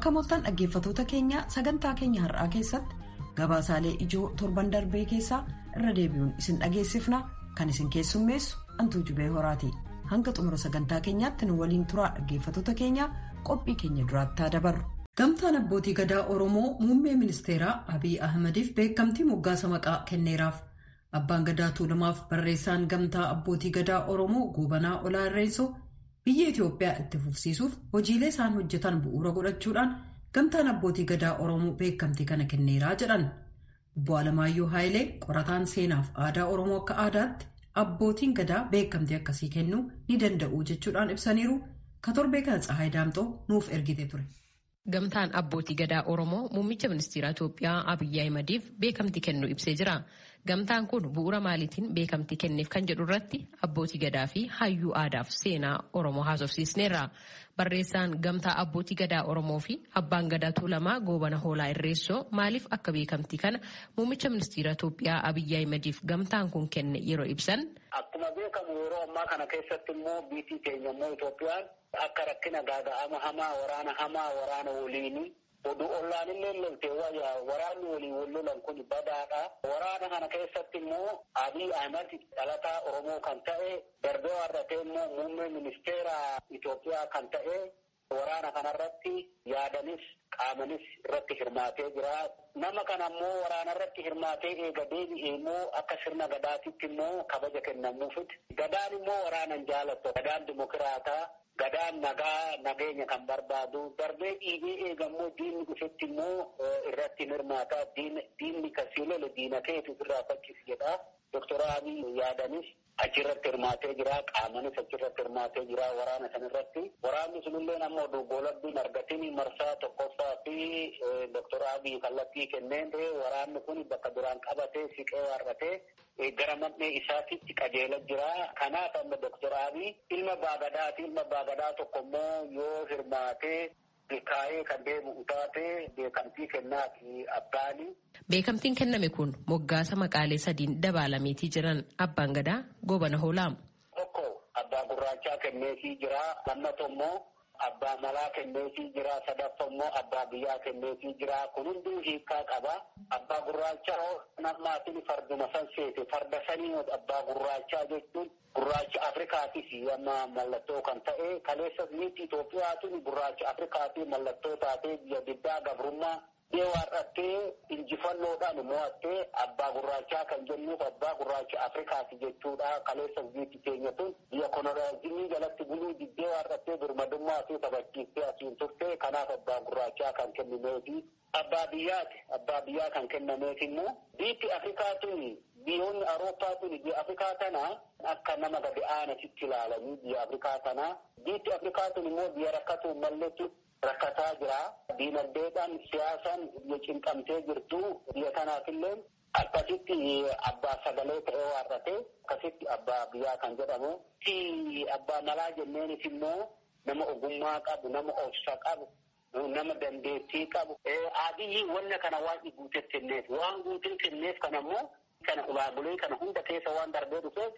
Akka mooltan dhaggeeffatoota keenya, sagantaa keenya har'aa keessatti gabaasaalee ijoo torban darbee keessaa irra deebi'uun isin dhageessifna. Kan isin keessummeessu Antuu Jubee Horaati. Hanga xumura sagantaa keenyaatti nu waliin turaa, dhaggeeffatoota keenya. Qophii keenya duraatti dabarru. Gamtaan Abbootii Gadaa Oromoo muummee ministeeraa Abiy Ahmediif beekamtii moggaasa maqaa kenneeraaf. Abbaan Gadaa Tuulamaaf barreessaan Gamtaa Abbootii Gadaa Oromoo Goobanaa Olaa Irreensoo biyya Itoophiyaa itti fufsiisuuf hojiilee isaan hojjetan bu'uura godhachuudhaan Gamtaan Abbootii Gadaa Oromoo beekamtii kana kenneeraa jedhan. Obbo Alamaayyoo Haayilee, qorataan seenaaf aadaa Oromoo, akka aadaatti abbootiin gadaa beekamtii akkasii kennuu ni danda'u jechuudhaan ibsaniiru. Ka torbee kana Tsahaay Daamxoo nuuf ergite ture. Gamtaan Abbootii Gadaa Oromoo muummicha ministeera Itoophiyaa Abiyyi Ahimadiif beekamtii kennuu ibsee jira. Gamtaan kun bu'uura maaliitiin beekamtii kenneef kan jedhu irratti abbootii gadaa fi hayyuu aadaaf seenaa Oromoo haasofsiisneerra. Barreessaan Gamtaa Abbootii Gadaa Oromoo fi Abbaan Gadaa Tuulamaa Goobana Hoolaa Irreessoo maaliif akka beekamtii kana muummicha ministeera Itoophiyaa Abiyyi Ahimadiif gamtaan kun kenne yeroo ibsan. Akkuma beekamu, yeroo ammaa kana keessatti immoo biyyi keenya immoo Itoophiyaan akka rakkina gaaga'ama hamaa, waraana hamaa, waraana waliini oduu ollaan illee loltee wayyaa, waraanni waliin wal lolan kun badaadha. Waraana kana keessatti immoo Abiy Ahmed dhalataa Oromoo kan ta'e, darbee warratee immoo muummee ministeera Itoophiyaa kan ta'e, waraana kanarratti yaadanis qaamanis irratti hirmaatee jira. Nama kana immoo waraana irratti hirmaatee eega deebi'e immoo akka sirna gadaatitti immoo kabaja kennamuufit. Gadaan immoo waraana hin jaalattu. Gadaan dimokiraataa. Gadaan nagaa, nageenya kan barbaadu. Darbee dhiibee eegammoo diinni dhufetti immoo irratti hirmaata. Diinni kasii lole diina keetu ofirraa fakkisi jedha. Doktor Abiy yaadanis achirratti hirmaatee jira. Qaamanis achirratti hirmaatee jira waraana sanirratti. Waraanni sunillee ammoo goolabbiin argatin marsaa tokkoffaa fi Doktor Abiy kallattii kenneen waraanni kun bakka duraan qabatee siqee waarratee gara mandhee isaatitti qajeela jira. Kanaaf amma Doktor Abiy ilma abbaa gadaati. Ilma abbaa gadaa tokko immoo yoo hirmaatee milkaa'ee kan deebi'u taate beekamtii kennaafi abbaani. Beekamtiin kenname kun moggaasa maqaalee sadiin dabaalameetii jiran Abbaan Gadaa Goobana Hoolaa. Tokko abbaa gurraachaa kenneefii jira. Lammato immoo abbaa malaa kenneefii jira. Sadaffaa immoo abbaa biyyaa kenneefii jira. Kun hunduu hiikkaa qaba. Abbaa gurraachaa namaatiin farduma san seete, farda sanii abbaa gurraachaa jechuun gurraacha Afrikaatis amma mallattoo kan ta'e, kaleessa miti, Itoophiyaatu gurraacha Afrikaatii mallattoo taatee biyya diddaa gabrummaa waarrattee injifannoodhaan mo'attee abbaa gurraachaa kan jennuuf abbaa gurraacha Afrikaati jechuudha. Kaleessa biyyi keenya tun biyya koloniyaalizimii jalatti buluu diddee waarrattee birmadummaa fi kabachiiftee asiin turte. Kanaaf abbaa gurraachaa kan kennimeefi. Abbaa biyyaati. Abbaa biyyaa kan kennameef immoo biyyi Afrikaa tun, biyyoonni Awurooppaa tun biyya Afrikaa tana akka nama gadi aanatitti ilaalanii biyya Afrikaa tana. Biyyi Afrikaa tun immoo biyya rakkatuun malletti rakkataa jira. Diinagdeedhaan, siyaasaan biyya cinqamtee jirtu. Biyya kanaafillee akkasitti abbaa sagalee ta'ee waarratee akkasitti abbaa biyyaa kan jedhamu. Abbaa malaa jenneenis immoo nama ogummaa qabu, nama obsa qabu, nama dandeettii qabu. Abiyyi wanna kana waan guutee kenneef, waan guutee kenneef kana immoo kana ulaagulee kana hunda keessa waan darbee dhufeef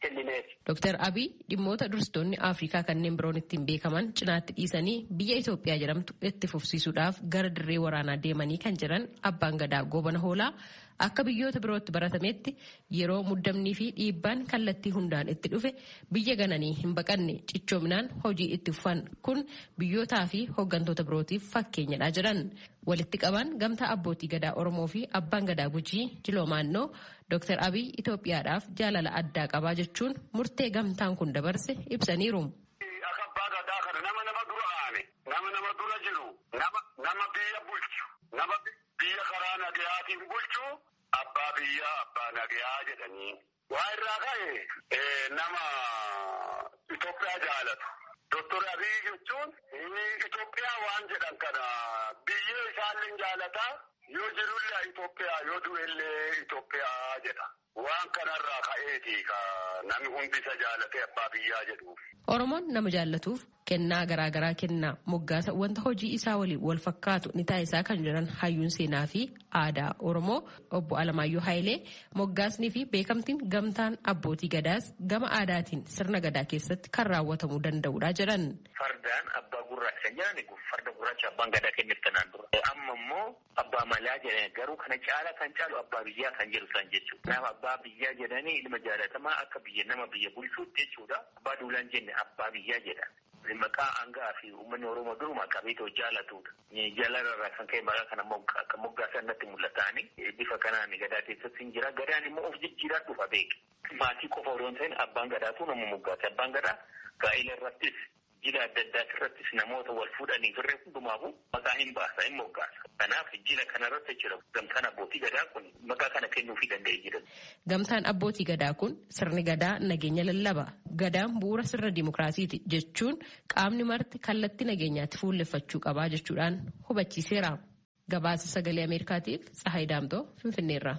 kennineef. Dr. Abiy dhimmoota dursitoonni Afrikaa kanneen biroon ittiin beekaman cinaatti dhiisanii biyya Itoophiyaa jedhamtu itti fufsiisuudhaaf gara dirree waraanaa deemanii kan jiran Abbaan Gadaa Goobana Hoolaa, akka biyyoota birootti baratametti yeroo muddamnii fi dhiibbaan kallattii hundaan itti dhufe biyya gananii hin baqanne, cichoominaan hojii itti fufan kun biyyootaa fi hooggantoota birootiif fakkeenyadha jedhan. Walitti qabaan Gamtaa Abbootii Gadaa Oromoo fi Abbaan Gadaa Gujii Jiloomaannoo Dr. Abiy Itoophiyaadhaaf jaalala addaa qabaa jechuun murtee gamtaan kun dabarse ibsaniiru. Akka abbaa gadaa kana nama nama dura aane, nama nama dura jiru, nama nama biyya bulchu, nama biyya karaa nagayaatiin bulchu, abbaa biyyaa, abbaa nagayaa jedhanii. Waa irraa ka'e nama Itoophiyaa jaalatu. Doktor Abiy jechuun Itoophiyaa waan jedhan kana biyyee isaallee jaalataa, yoo jirullee Itoophiyaa, yoo du'ellee Itoophiyaa jedha. Waan kanarraa ka'eeti ka namni hundi isa jaalatee abbaa biyyaa jedhu. Oromoon nama jaallatuuf kennaa garaagaraa kenna. Moggaasa wanta hojii isaa waliin wal fakkaatu ni taasisaa kan jiran hayyuun seenaa fi aadaa Oromoo Obbo Alamaayyoo Hayilee, moggaasnii fi beekamtiin gamtaan abbootii gadaas gama aadaatiin sirna gadaa keessatti kan raawwatamuu danda'udha jedhan. Fardaan abbaa gurraacha jedhan, farda gurraacha. Gurraacha abbaan gadaa kenneef kanaan dura. Amma immoo abbaa malaa jedhani garuu kana caala kan caalu abbaa biyyaa kan jedhu san jechuudha. Kanaaf abbaa biyyaa jedhanii ilma jaalatamaa akka biyya nama biyya bulchuutti jechuudha. Abbaa duulaan jenne abbaa biyyaa jedha. Maqaa aangaa fi uummanni Oromoo duruma qabeetoo jaalatudha. Jaalarraa kan ka'e maqaa kana akka moggaasan natti mul'ataani. Bifa kanaan gadaa keessatti hin jira. Gadaan immoo of jijjiiraa dhufa beeke. Maatii qofa odoo hin ta'in abbaan gadaatu nama moggaase. Abbaan gadaa gaa'ela irrattis jila adda addaa irrattis namoota wal fuudhanii firree hundumaafuu maqaa hin baasa hin moggaasa. Kanaaf jila kanarratti jechuudha gamtaan abbootii gadaa kun maqaa kana kennuufii danda'ee jira. Gamtaan abbootii gadaa kun sirni gadaa nageenya lallaba. Gadaan bu'uura sirna dimokiraasiiti jechuun qaamni marti kallattii nageenyaatti fuulleffachuu qabaa jechuudhaan hubachiiseera. Gabaasa sagalee Ameerikaatiif Tsahaay Daamtoo Finfinneerra.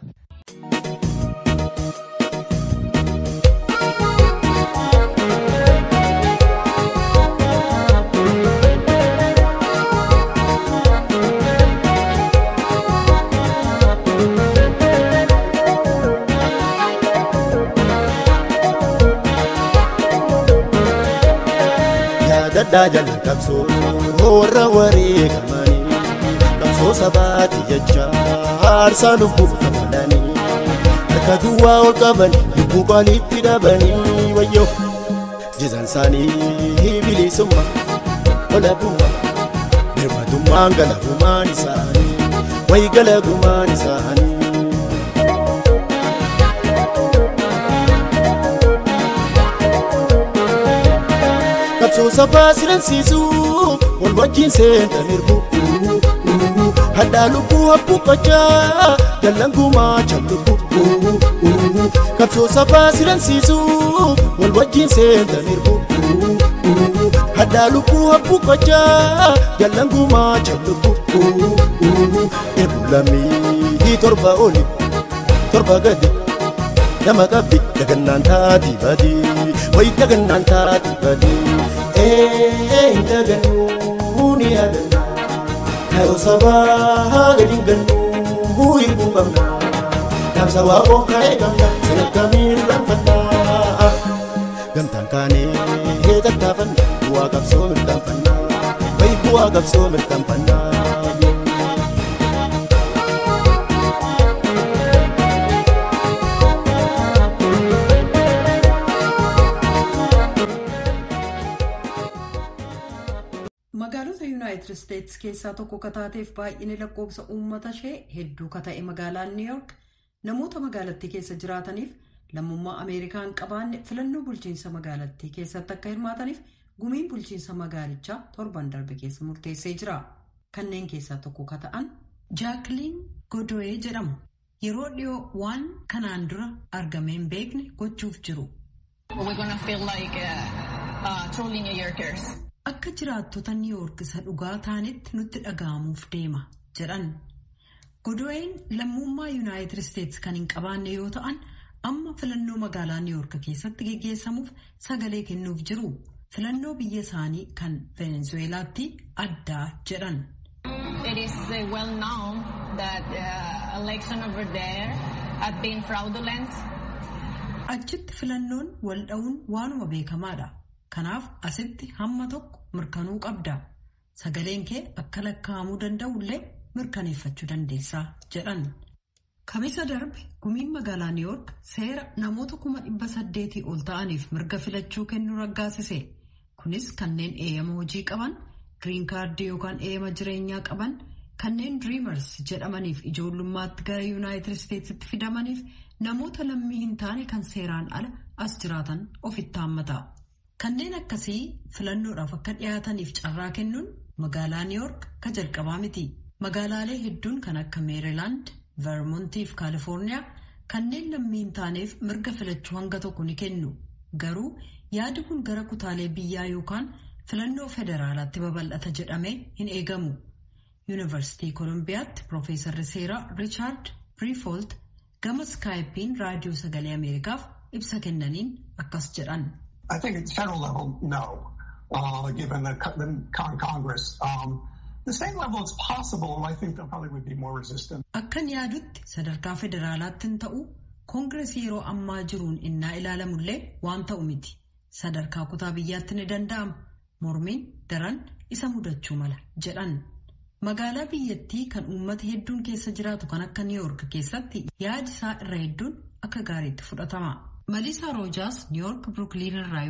Daddaa jala qabsoo warra wareegamanii qabsoo sabaati jecha aarsaa lubbuu kafalanii harka duwwaa ol qaban lubbuu qaaliitti dhabanii wayyoo jizaan isaanii bilisummaa ola bu'aa birmadummaan galagumaan isaanii wayi galagumaan isaanii. Qabsoo sabaa silansiisuu wal wajjin seentan ergu hadhaa lubbuu habbuuqqachaa jallan gumaachan lubbuu qabsoo sabaa silansiisuu wal wajjin seentan ergu hadhaa lubbuu habbuuqqachaa jallan gumaachan lubbuu eebbu lamii torba oli torba gadi nama qabdi dagannaan taati badii wayi dagannaan taati badii. Hin dagannuu ni yaadanna kayoo sabaa gadi hin gannuu hirbuu qabna dhaamsa waaqoo ka'ee qabna sadarkaa irraanfannaa gamtaan kaanee tattaafanna bu'aa qabsoo mirkaanfannaa wayi bu'aa qabsoo mirkaanfannaa. Magaalota Yuunaayitid Isteetsi keessaa tokko ka taateef baay'inni lakkoofsa uummata ishee hedduu ka ta'e magaalaan Niw Yoork namoota magaalattii keessa jiraataniif lammummaa Ameerikaa hin qabaanne filannoo bulchiinsa magaalattii keessatti akka hirmaataniif gumiin bulchiinsa magaalichaa torban darbe keessa murteessee jira. Kanneen keessaa tokko ka ta'an Jaakliin Godoyee jedhamu yeroo dhiyoo waan kanaan dura argamee hin beekne gochuuf jiru. Akka jiraattota Niw Yoork isa dhugaa ta'anitti nutti dhaga'amuuf deema jedhan. Godoyeen lammummaa Yuunaayitid Isteetsi kan hin qabaanne yoo ta'an amma filannoo magaalaa Niw Yoork keessatti geggeessamuuf sagalee kennuuf jiru. Filannoo biyya isaanii kan Venezueelaatti addaa jedhan. It is well known that election over there have been fraudulent. Achitti filannoon wal dha'uun waanuma beekamaadha. Kanaaf asitti hamma tokko mirkanuu qabda. Sagaleen kee akka lakkaa'amuu danda'ullee mirkaneeffachuu dandeessaa jedhan. Kamisa darbe gumiin magaalaa Niw Yoork seera namoota 800,000 ol ta'aniif mirga filachuu kennu raggaasise. Kunis kanneen eeyyama hojii qaban, giriin kaardii yookaan eeyyama jireenyaa qaban, kanneen diriimars jedhamaniif ijoollummaatti gara Yuunaayitid Isteetsitti fidamaniif namoota lammii hin taane kan seeraan ala as jiraatan ofitti haammata. Kanneen akkasii filannoodhaaf akka dhiyaataniif carraa kennuun magaalaa Niw Yoork ka jalqabaa miti. Magaalaalee hedduun kan akka Meerilaand, Vermontii fi Kaalifoorniyaa kanneen lammii hin taaneef mirga filachuu hanga tokko ni kennu. Garuu yaadi kun gara kutaalee biyyaa yookaan filannoo federaalaatti babal'ata jedhamee hin eegamu. Yuunivarsiitii Kolumbiyaatti Piroofeesarri seeraa Riichaard Briifolt gama Skaayipiin raadiyoo sagalee Ameerikaaf ibsa kennaniin akkas jedhan. I think at federal level, no, given the Congress. The state level, it's possible. I think there probably would be more resistance. Akkan yaadutti sadarkaa federaalaatti hin ta'u koongiresii yeroo ammaa jiruun innaa ilaalamullee waan ta'u miti. Sadarkaa kutaa biyyaatti ni danda'ama. Mormiin daran isa mudachuu mala jedhan. Magaalaa biyyattii kan uummata hedduun keessa jiraatu kan akka Niiwoork keessatti yaadi isaa irra hedduun akka gaariitti fudhatama. Maliisaa Roojaas Niiwoork Birukiliin irraa.